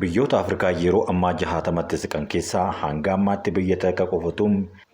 Biyyoota Afrikaa yeroo ammaa 60tti siqan keessaa hanga ammaatti biyya takka qofatu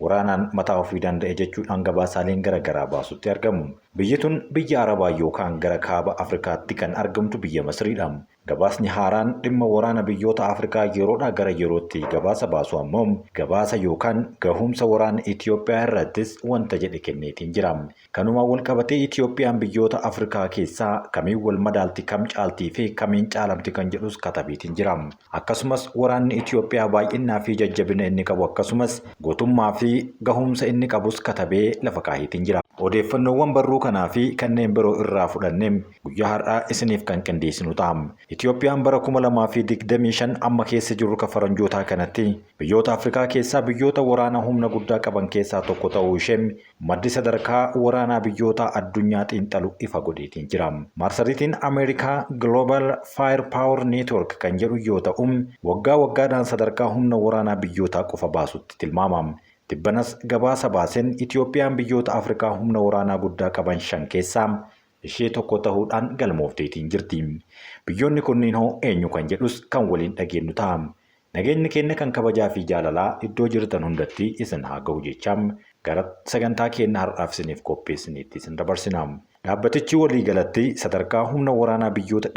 waraanaan mataa ofii danda'e jechuudhaan gabaasaaleen gara garaa baasutti argamu. Biyyi tun biyya Arabaa yookaan gara kaaba Afrikaatti kan argamtu biyya Masriidha. Gabaasni haaraan dhimma waraana biyyoota Afrikaa yeroodhaa gara yerootti gabaasa baasu ammoo gabaasa yookaan gahumsa waraana Itoophiyaa irrattis wanta jedhe kenneetiin jira. Kanumaan wal qabatee Itoophiyaan biyyoota Afrikaa keessaa kamiin wal madaalti, kam caaltii fi kamiin caalamti kan jedhus katabeetiin jira. Akkasumas waraanni Itoophiyaa baay'innaa fi jajjabina inni qabu, akkasumas gootummaa fi gahumsa inni qabus katabee lafa kaaheetiin jira. Odeeffannoowwan barruu kanaa fi kanneen biroo irraa fudhannee guyyaa har'aa isiniif kan qindeessinu ta'a. Itoophiyaan bara 2025 amma keessa jirru kan faranjootaa kanatti biyyoota Afrikaa keessaa biyyoota waraana humna guddaa qaban keessaa tokko ta'uu ishee maddi sadarkaa waraanaa biyyoota addunyaa xiinxalu ifa godheetiin jira. Marsariitiin Ameerikaa Global Firepower Network kan jedhu yoo ta'u, waggaa waggaadhaan sadarkaa humna waraanaa biyyootaa qofa baasutti tilmaama. Tibbanas gabaasa baaseen Itoophiyaan biyyoota Afrikaa humna waraanaa guddaa qaban shan keessaa ishee tokko ta'uudhaan galmoofteetiin jirti. Biyyoonni kunniin hoo eenyu kan jedhus kan waliin dhageenyu ta'a. Nageenyi keenya kan kabajaa fi jaalalaa iddoo jirtan hundatti isin haa ga'u jecha gara sagantaa keenya har'aaf isiniif qopheessineetti isin dabarsina. Dhaabbatichi waliigalatti sadarkaa humna waraanaa biyyoota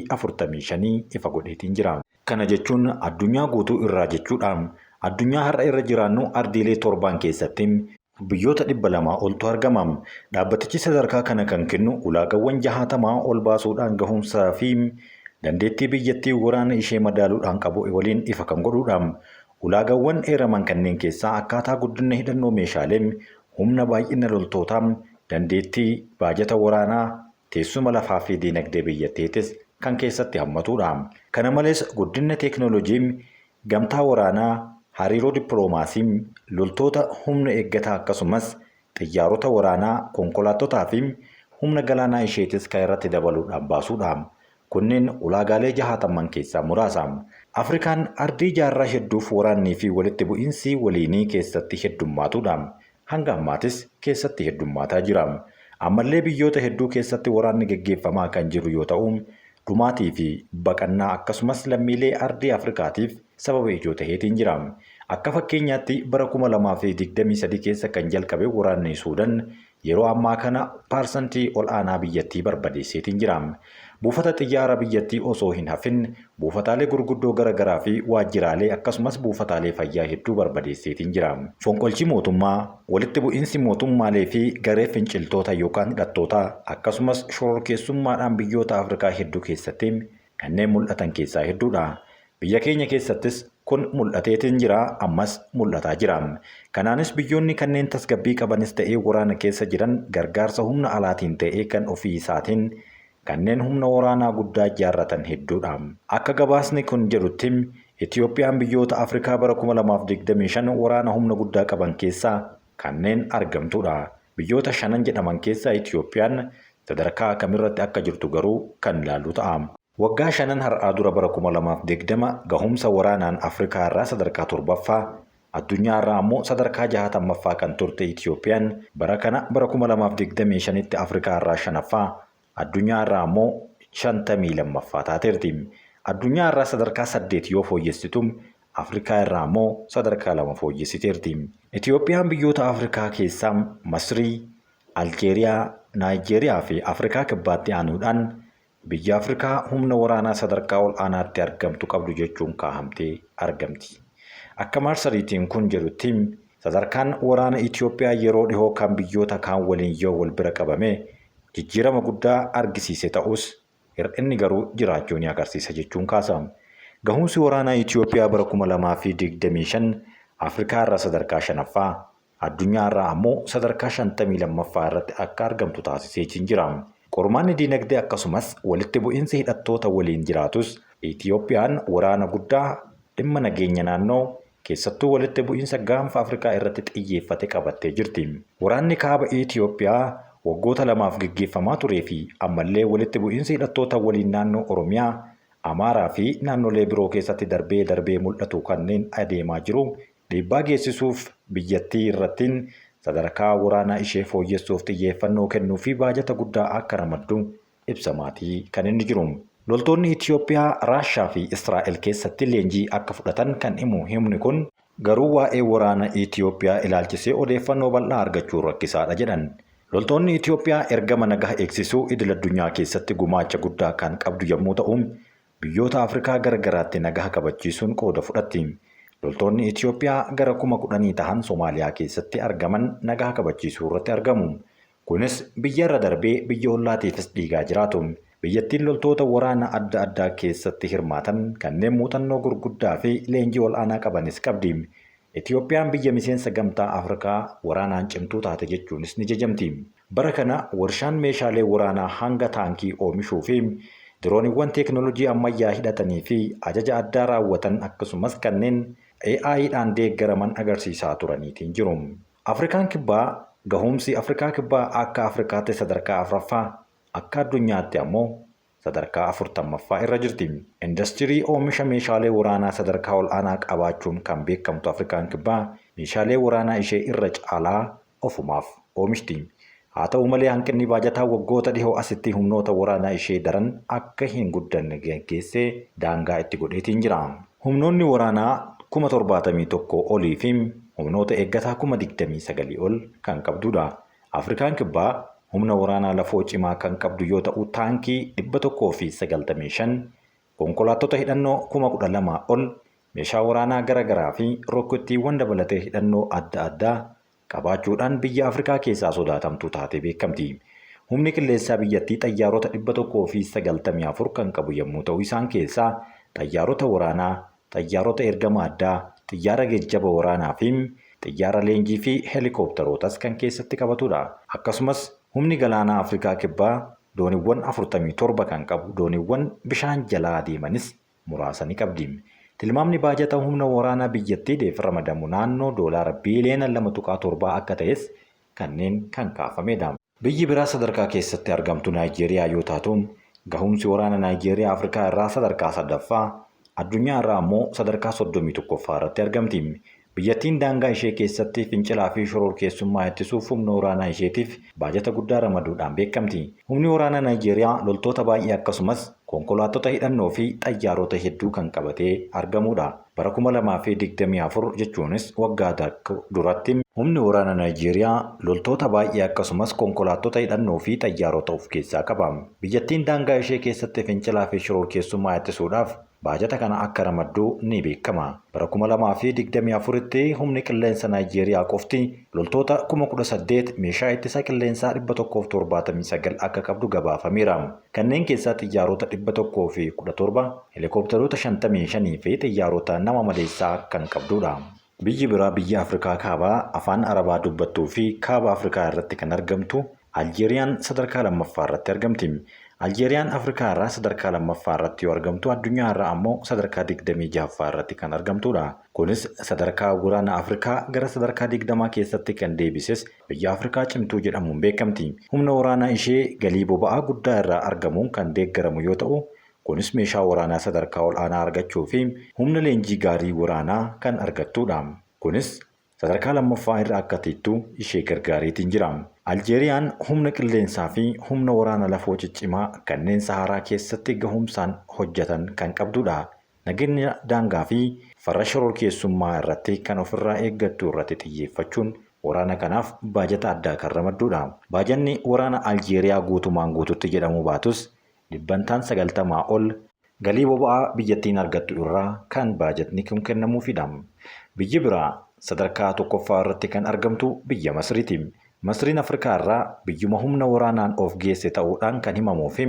145 ifa godheetiin jira. Kana jechuun addunyaa guutuu irraa jechuudha. Addunyaa har'a irra jiraannu ardiilee torbaan keessatti biyyoota 200 oltu argama. Dhaabbatichi sadarkaa kana kan kennu ulaagawwan 60 ol baasuudhaan gahumsaa fi dandeettii biyyattii waraana ishee madaaluudhaan qabu waliin ifa kan godhudha. Ulaagawwan eeraman kanneen keessaa akkaataa guddina hidhannoo meeshaalee, humna baay'ina loltootaa, dandeettii baajata waraanaa, teessuma lafaa fi diinagdee biyyattiitis kan keessatti hammatudha. Kana malees guddina teeknooloojii, gamtaa waraanaa, hariiroo dippiloomaasii, loltoota humna eeggataa, akkasumas xiyyaarota waraanaa, konkolaattotaa fi humna galaanaa isheetis kan irratti dabaluudhaan baasudha. Kunneen ulaagaalee 60n keessaa muraasa. Afrikaan ardii jaarraa hedduuf waraannii fi walitti bu'iinsi waliinii keessatti heddummaatudha. Hanga ammaatis keessatti heddummaataa jira. Ammallee biyyoota hedduu keessatti waraanni geggeeffamaa kan jiru yoo ta'u, dhumaatii fi baqannaa akkasumas lammiilee ardii Afrikaatiif sababa ijoo taheetiin jira. Akka fakkeenyaatti bara 2023 keessa kan jalqabe waraanni Suudan yeroo ammaa kana paarsantii ol aanaa biyyattii barbadeesseetiin jira. Buufata xiyyaara biyyattii osoo hin hafin buufataalee gurguddoo gara garaa fi waajjiraalee, akkasumas buufataalee fayyaa hedduu barbadeesseetiin jira. Fonqolchi mootummaa, walitti bu'iinsi mootummaalee fi garee finciltoota yookaan hidhattootaa, akkasumas shororkeessummaadhaan biyyoota Afrikaa hedduu keessatti kanneen mul'atan keessaa hedduudha. Biyya keenya keessattis kun mul'ateetiin jira, ammas mul'ataa jira. Kanaanis biyyoonni kanneen tasgabbii qabanis ta'ee waraana keessa jiran gargaarsa humna alaatiin ta'ee kan ofii isaatiin kanneen humna waraanaa guddaa ijaarratan hedduudha. Akka gabaasni kun jedhutti Itoophiyaan biyyoota Afrikaa bara 2025 waraana humna guddaa qaban keessaa kanneen argamtudha. Biyyoota shanan jedhaman keessaa Itoophiyaan sadarkaa kamirratti akka jirtu garuu kan ilaallu ta'a. Waggaa shanan har'aa dura bara 2020 gahumsa waraanaan Afrikaa irraa sadarkaa torbaffaa, addunyaa irraa ammoo sadarkaa 60ffaa kan turte Itoophiyaan bara kana bara 2025tti Afrikaa irraa shanaffaa, addunyaa irraa ammoo 52ffaa taateerti. Addunyaa irraa sadarkaa saddeet yoo fooyyessitu, Afrikaa irraa ammoo sadarkaa lama fooyyessiteerti. Itoophiyaan biyyoota Afrikaa keessaa Masrii, Aljeeriyaa, Naayijeeriyaa fi Afrikaa Kibbaatti aanuudhaan biyya Afrikaa humna waraanaa sadarkaa ol aanaatti argamtu qabdu jechuun kaahamtee argamti. Akka marsariitiin kun jedhutti sadarkaan waraana Itoophiyaa yeroo dhihoo kan biyyoota kaan waliin yoo wal bira qabame jijjiirama guddaa argisiise ta'us, hir'inni garuu jiraachuu ni agarsiisa jechuun kaasa. Gahumsi waraanaa Itoophiyaa bara 2025 Afrikaa irraa sadarkaa shanaffaa, addunyaa irraa ammoo sadarkaa 52ffaa irratti akka argamtu taasiseetiin jira. Qormaanni diinagdee akkasumas walitti bu'iinsi hidhattoota waliin jiraatus, Itoophiyaan waraana guddaa dhimma nageenya naannoo, keessattuu walitti bu'iinsa Gaanfa Afrikaa irratti xiyyeeffate qabattee jirti. Waraanni kaaba Itoophiyaa waggoota lamaaf geggeeffamaa turee fi ammallee walitti bu'iinsi hidhattoota waliin naannoo Oromiyaa, Amaaraa fi naannolee biroo keessatti darbee darbee mul'atu kanneen adeemaa jiru dhiibbaa geessisuuf biyyattii irrattiin sadarkaa waraanaa ishee fooyyessuuf xiyyeeffannoo kennuu fi baajata guddaa akka ramaddu ibsamaatii kan inni jiru. Loltoonni Itiyoophiyaa Raashaa fi Israa'el keessatti leenjii akka fudhatan kan himu himni kun, garuu waa'ee waraana Itiyoophiyaa ilaalchisee odeeffannoo bal'aa argachuun rakkisaadha jedhan. Loltoonni Itiyoophiyaa ergama nagaa eegsisuu idil-addunyaa keessatti gumaacha guddaa kan qabdu yommuu ta'u, biyyoota Afrikaa garagaraatti nagaa kabachiisuun qooda fudhatti. Loltoonni Itiyoophiyaa gara 10,000 tahan Somaaliyaa keessatti argaman nagaa kabachiisuu irratti argamu. Kunis biyyarra darbee biyya ollaatiifis dhiigaa jiraatu. Biyyattiin loltoota waraana adda addaa keessatti hirmaatan kanneen muuxannoo gurguddaa fi leenjii ol'aanaa qabanis qabdi. Itiyoophiyaan biyya miseensa Gamtaa Afrikaa waraanaan cimtuu taate jechuunis ni jajamti. Bara kana warshaan meeshaalee waraanaa hanga taankii oomishuu fi dirooniiwwan teeknoolojii ammayyaa hidhatanii fi ajaja addaa raawwatan akkasumas kanneen AIdhaan deeggaraman agarsiisaa turaniitiin jiru. Afrikaan Kibbaa gahumsi Afrikaa Kibbaa akka Afrikaatti sadarkaa 4ffaa, akka addunyaatti ammoo sadarkaa 40ffaa irra jirti. Indastirii oomisha meeshaalee waraanaa sadarkaa ol'aanaa qabaachuun kan beekamtu Afrikaan Kibbaa meeshaalee waraanaa ishee irra caalaa ofumaaf oomishti. Haa ta'u malee hanqinni baajataa waggoota dhihoo asitti humnoota waraanaa ishee daran akka hin guddanne geggeessee daangaa itti godheetiin jira. Humnoonni waraanaa 71,000 olii fi humnoota eeggataa 29,000 ol kan qabdudha. Afrikaan Kibbaa humna waraanaa lafoo cimaa kan qabdu yoo ta'u, taankii 195, konkolaattota hidhannoo 12,000 ol, meeshaa waraanaa garagaraa fi rokkeettiiwwan dabalatee hidhannoo adda addaa qabaachuudhaan biyya Afrikaa keessaa sodaatamtuu taatee beekamti. Humni qilleensaa biyyattii xayyaarota 194 kan qabu yommuu ta'u, isaan keessaa xayyaarota waraanaa, xayyaarota ergama addaa, xiyyaara geejjiba waraanaa fi xiyyaara leenjii fi heelikooptarootas kan keessatti qabatudha. Akkasumas humni galaanaa Afrikaa Kibbaa dooniiwwan 47 kan qabu, dooniiwwan bishaan jalaa adeemanis muraasa ni qabdi. Tilmaamni baajata humna waraanaa biyyattiidheef ramadamu naannoo doolaara biiliyoona 2.7 akka ta'es kanneen kan kaafamedha. Biyyi biraa sadarkaa keessatti argamtu Naayijeeriyaa yoo taatu, gahumsi waraana Naayijeeriyaa Afrikaa irraa sadarkaa 3ffaa, addunyaa irraa ammoo sadarkaa 31ffaa irratti argamti. Biyyattiin daangaa ishee keessatti fincilaa fi shororkeessummaa ittisuuf humna waraanaa isheetiif baajata guddaa ramaduudhaan beekamti. Humni waraanaa Naayijeeriyaa loltoota baay'ee akkasumas konkolaattota hidhannoo fi xayyaarota hedduu kan qabatee argamudha. Bara 2024 jechuunis waggaa duratti humni waraana Naayijeeriyaa loltoota baay'ee akkasumas konkolaattota hidhannoo fi xayyaarota of keessaa qaba. Biyyattiin daangaa ishee keessatti fincilaa fi shororkeessummaa ittisuudhaaf baajata kana akka ramadduu ni beekama. Bara 2024tti humni qilleensa Naayijeeriyaa qofti loltoota 18,000 meeshaa ittisa qilleensaa 179 akka qabdu gabaafameera. Kanneen keessaa xiyyaarota 117, heelikooptaroota 55 fi xiyyaarota nama maleessaa kan qabdudha. Biyyi biraa biyya Afrikaa Kaabaa afaan Arabaa dubbattuu fi Kaaba Afrikaa irratti kan argamtu Aljeeriyaan sadarkaa 2ffaa irratti argamti. Aljeeriyaan Afrikaa irraa sadarkaa 2ffaa irratti yoo argamtu, addunyaa irraa ammoo sadarkaa 26ffaa irratti kan argamtudha. Kunis sadarkaa waraana Afrikaa gara sadarkaa 20 keessatti kan deebises biyya Afrikaa cimtuu jedhamuun beekamti. Humna waraanaa ishee galii boba'aa guddaa irraa argamuun kan deeggaramu yoo ta'u, kunis meeshaa waraanaa sadarkaa ol'aanaa argachuu fi humna leenjii gaarii waraanaa kan argattudha. Kunis sadarkaa 2ffaa irra akka teettu ishee gargaareetiin jira. Aljeeriyaan humna qilleensaa fi humna waraana lafoo ciccimaa kanneen Saharaa keessatti gahumsaan hojjetan kan qabdudha. Nageenya daangaa fi farra shororkeessummaa irratti kan ofirraa eeggattu irratti xiyyeeffachuun waraana kanaaf baajata addaa kan ramaddudha. Baajanni waraana Aljeeriyaa guutumaan guututti jedhamuu baatus dhibbantaan 90 ol galii boba'aa biyyattiin argattu irraa kan baajatni kun kennamuufidha. Biyyi biraa sadarkaa 1ffaa irratti kan argamtu biyya Masriiti. Masriin Afrikaa irraa biyyuma humna waraanaan of geesse ta'uudhaan kan himamuu fi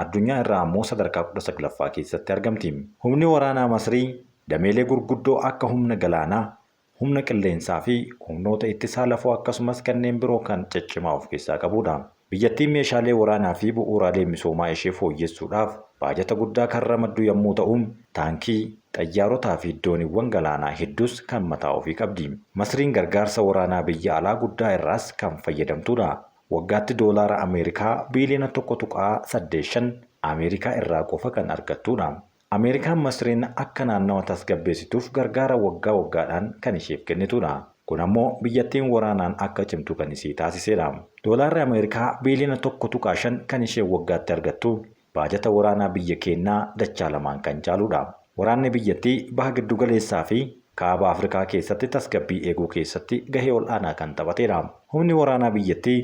addunyaa irraa ammoo sadarkaa 19ffaa keessatti argamti. Humni waraanaa Masrii dameelee gurguddoo akka humna galaanaa, humna qilleensaa fi humnoota ittisaa lafoo akkasumas kanneen biroo kan ciccimaa of keessaa qabudha. Biyyattiin meeshaalee waraanaa fi bu'uuraalee misoomaa ishee fooyyessuudhaaf baajata guddaa kan ramaddu yommuu ta'u, taankii, xayyaarotaa fi dooniiwwan galaanaa hedduus kan mataa ofii qabdi. Masriin gargaarsa waraanaa biyya alaa guddaa irraas kan fayyadamtudha. Waggaatti doolaara Ameerikaa biiliyoona 1.85 Ameerikaa irraa qofa kan argattudha. Ameerikaan Masriin akka naannawa tasgabbeessituuf gargaara waggaa waggaadhaan kan isheef kennitudha. Kun ammoo biyyattiin waraanaan akka cimtu kan isii taasisedha. Doolaarri Ameerikaa biiliyoona 1.5 kan isheen waggaatti argattu baajata waraanaa biyya keennaa dachaa lamaan kan caaludha. Waraanni biyyattii baha giddugaleessaa fi kaaba Afrikaa keessatti tasgabbii eeguu keessatti gahee ol'aanaa kan taphateedha. Humni waraanaa biyyattii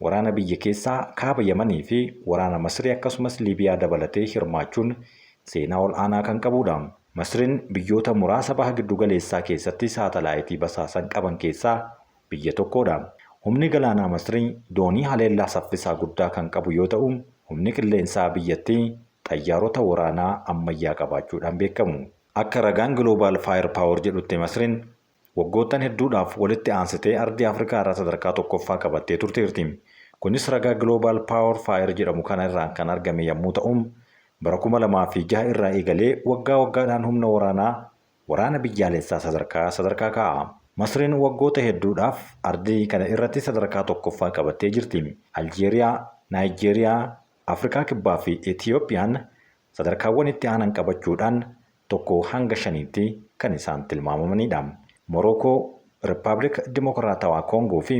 waraana biyya keessaa kaaba Yamanii fi waraana Masrii akkasumas Liibiyaa dabalatee hirmaachuun seenaa ol'aanaa kan qabudha. Masriin biyyoota muraasa baha giddugaleessaa keessatti saatalaayitii basaasan qaban keessaa biyya tokkodha. Humni galaanaa Masrii doonii haleellaa saffisaa guddaa kan qabu yoo ta'u, humni qilleensaa biyyattii xayyaarota waraanaa ammayyaa qabaachuudhaan beekamu. Akka ragaan Global Fire Power jedhutti Masriin waggoottan hedduudhaaf walitti aansitee ardii Afrikaa irraa sadarkaa tokkoffaa qabattee turteerti. Kunis ragaa Global Power Fire jedhamu kana irraa kan argame yommuu ta'u, bara 2006 irraa eegalee waggaa waggaadhaan humna waraanaa waraana biyyaalessaa sadarkaa sadarkaa kaa'a. Masriin waggoota hedduudhaaf ardii kana irratti sadarkaa tokkoffaa qabattee jirti. Aljeeriyaa, Naayijeeriyaa, Afrikaa Kibbaa fi Itiyoophiyaan sadarkaawwan itti aanan qabachuudhaan 1 hanga 5tti kan isaan tilmaamamanidha. Morookoo, Rippaabilika Dimokiraatawaa Koongoo fi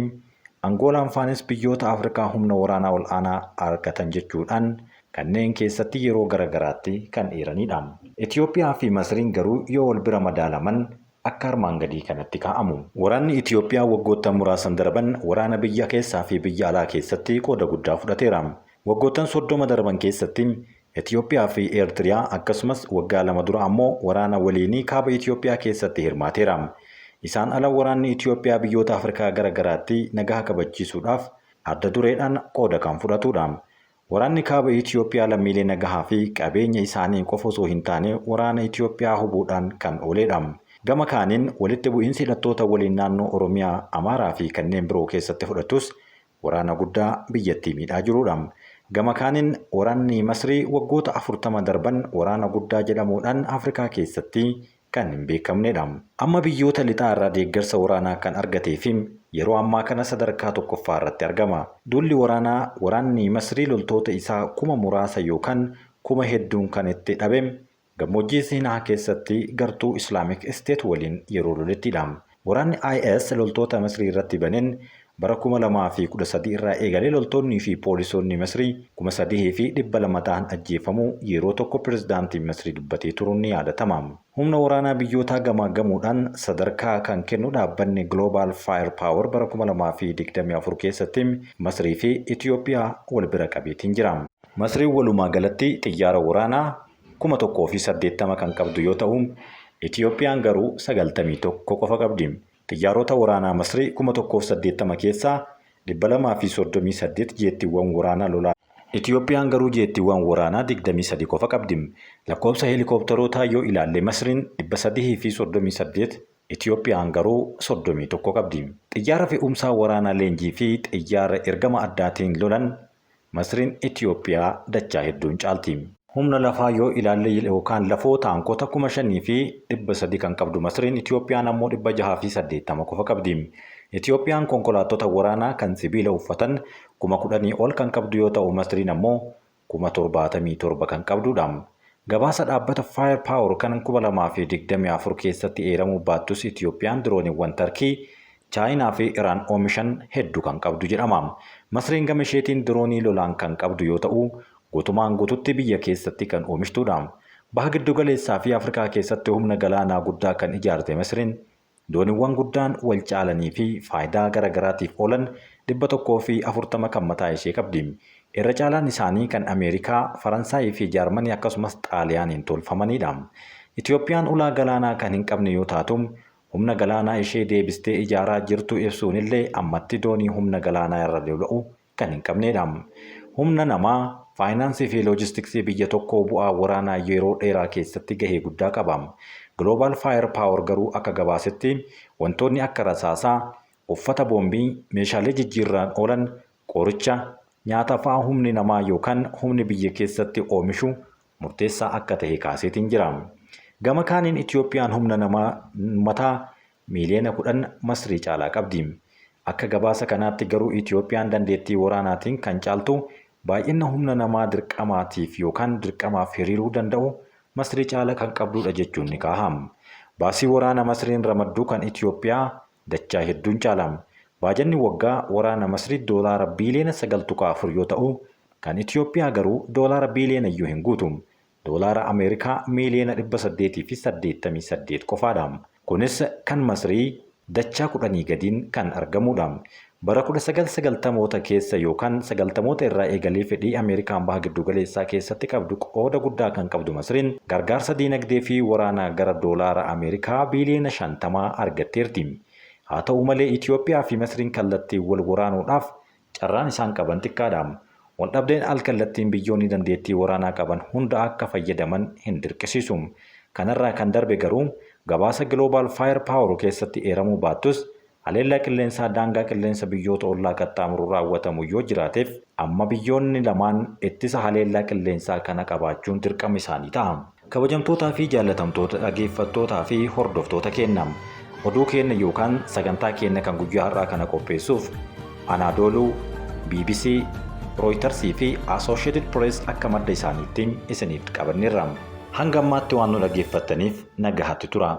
Angoolaan faanis biyyoota Afrikaa humna waraanaa ol'aanaa argatan jechuudhaan kanneen keessatti yeroo gara garaatti kan eeranidha. Itiyoophiyaa fi Masriin garuu yoo wal bira madaalaman akka armaan gadii kanatti kaa'amu. Waraanni Itiyoophiyaa waggoottan muraasan darban waraana biyya keessaa fi biyya alaa keessatti qooda guddaa fudhateera. Waggoottan 30 darban keessatti Itiyoophiyaa fi Eertiriyaa akkasumas waggaa 2 dura ammoo waraana waliinii kaaba Itiyoophiyaa keessatti hirmaateera. Isaan ala waraanni Itiyoophiyaa biyyoota Afrikaa gara garaatti nagaa kabachiisuudhaaf adda dureedhaan qooda kan fudhatudha. Waraanni kaaba Itiyoophiyaa lammiilee nagahaa fi qabeenya isaanii qofa osoo hin taane waraana Itiyoophiyaa hubuudhaan kan ooledha. Gama kaaniin walitti bu'iinsi hidhattoota waliin naannoo Oromiyaa, Amaaraa fi kanneen biroo keessatti fudhatus waraana guddaa biyyattii miidhaa jirudha. Gama kaaniin waraanni Masrii waggoota 40 darban waraana guddaa jedhamuudhaan Afrikaa keessatti kan hin beekamnedha. Amma biyyoota lixaa irraa deeggarsa waraanaa kan argatee fi yeroo ammaa kana sadarkaa tokkoffaa irratti argama. Duulli waraanaa waraanni Masrii loltoota isaa kuma muraasa yookaan kuma hedduun kan itti dhabe gammoojjii Siinaa keessatti gartuu Islaamik Isteet waliin yeroo lolettidha. Waraanni IS loltoota Masrii irratti baneen bara 2013 irraa eegalee loltoonnii fi poolisoonni Masrii 3,200 ta'an ajjeefamuu yeroo tokko pirezidaantiin Masrii dubbatee turuun ni yaadatama. Humna waraanaa biyyootaa gamaaggamuudhaan sadarkaa kan kennu dhaabbanni Global Fire Power bara 2024 keessatti Masrii fi Itiyoophiyaa wal bira qabeetiin jira. Masriin walumaa galatti xiyyaara waraanaa 1,080 kan qabdu yoo ta'u, Itiyoophiyaan garuu 91 qofa qabdi. Xiyyaarota waraanaa Masrii 1,080 keessaa 238 jeettiiwwan waraanaa lolaa. Itiyoophiyaan garuu jeettiiwwan waraanaa 23 qofa qabdi. Lakkoofsa heelikooptarootaa yoo ilaalle Masriin 338, Itiyoophiyaan garuu 31 qabdi. Xiyyaara fe'umsaa waraanaa leenjii fi xiyyaara ergama addaatiin lolan Masriin Itiyoophiyaa dachaa hedduun caalti. Humna lafaa yoo ilaalle yookaan lafoo taankota 5,300 kan qabdu Masriin Itiyoophiyaan ammoo 680 qofa qabdi. Itiyoophiyaan konkolaattota waraanaa kan sibiila uffatan 10,000 ol kan qabdu yoo ta'u Masriin ammoo 77,000 kan qabdudha. Gabaasa dhaabbata Fire Power kan 2024 keessatti eeramuu baattus Itiyoophiyaan dirooniiwwan Tarkii, Chaayinaa fi Iraan oomishan hedduu kan qabdu jedhama. Masriin gama isheetiin diroonii lolaan kan qabdu yoo ta'u, guutumaan guututti biyya keessatti kan oomishtudha. Baha Giddugaleessaa fi Afrikaa keessatti humna galaanaa guddaa kan ijaarte Masriin, dooniiwwan guddaan wal caalanii fi faayidaa gara garaatiif oolan 140 kan mataa ishee qabdi. Irra caalaan isaanii kan Ameerikaa, Faransaayii fi Jaarmanii akkasumas Xaaliyaaniin tolfamanidha. Itiyoophiyaan ulaa galaanaa kan hin qabne yoo taatu, humna galaanaa ishee deebistee ijaaraa jirtu ibsuunillee ammatti doonii humna galaanaa irra lola'u kan hin qabnedha. Humna namaa, faayinaansii fi loojistiksii biyya tokkoo bu'aa waraanaa yeroo dheeraa keessatti gahee guddaa qaba. Global Fire Power garuu akka gabaasetti wantoonni akka rasaasaa, uffata boombii, meeshaalee jijjiirraan oolan, qoricha, nyaata fa'aa humni namaa yookaan humni biyya keessatti oomishu murteessaa akka tahe kaaseetiin jira. Gama kaaniin Itiyoophiyaan humna namaa mataa miiliyoona 10 Masrii caalaa qabdi. Akka gabaasa kanaatti garuu Itiyoophiyaan dandeettii waraanaatiin kan caaltu baay'ina humna namaa dirqamaatiif yookaan dirqamaaf hiriiruu danda'u Masrii caala kan qabdudha jechuun ni kaaha. Baasii waraana Masriin ramadduu kan Itiyoophiyaa dachaa hedduun caala. Baajanni waggaa waraana Masrii doolaara biiliyoona 9.4 yoo ta'u, Kan Itoophiyaa garuu doolaara biiliyoona iyyuu hin guutu. Doolaara Ameerikaa miiliyoona 888 qofaadha. Kunis kan Masrii dachaa 10 gadiin kan argamudha. Bara 1990moota keessa yookaan 90moota irraa eegalee fedhii Ameerikaan Baha Giddugaleessaa keessatti qabdu qooda guddaa kan qabdu Masriin gargaarsa diinagdee fi waraanaa gara doolaara Ameerikaa biiliyoona 50 argatteerti. Haa ta'u malee, Itoophiyaa fi Masriin kallattiin wal waraanuudhaaf carraan isaan qaban xiqqaadha. Waldhabdeen al-kallattiin biyyoonni dandeettii waraanaa qaban hunda akka fayyadaman hin dirqisiisu. Kanarraa kan darbe garuu, gabaasa Global Firepower keessatti eeramuu baattus, haleellaa qilleensaa daangaa qilleensa biyyoota ollaa qaxxaamuru raawwatamu yoo jiraateef amma biyyoonni lamaan ittisa haleellaa qilleensaa kana qabaachuun dirqama isaanii ta'a. Kabajamtootaa fi jaallatamtoota dhaggeeffattootaa fi hordoftoota keenya, oduu keenya yookaan sagantaa keenya kan guyyaa har'aa kana qopheessuuf Anaadooluu, BBC, Reutersii fi Associated Press akka madda isaaniitti isiniif qabanneerra. Hanga ammaatti waan nu dhaggeeffattaniif nagahatti tura.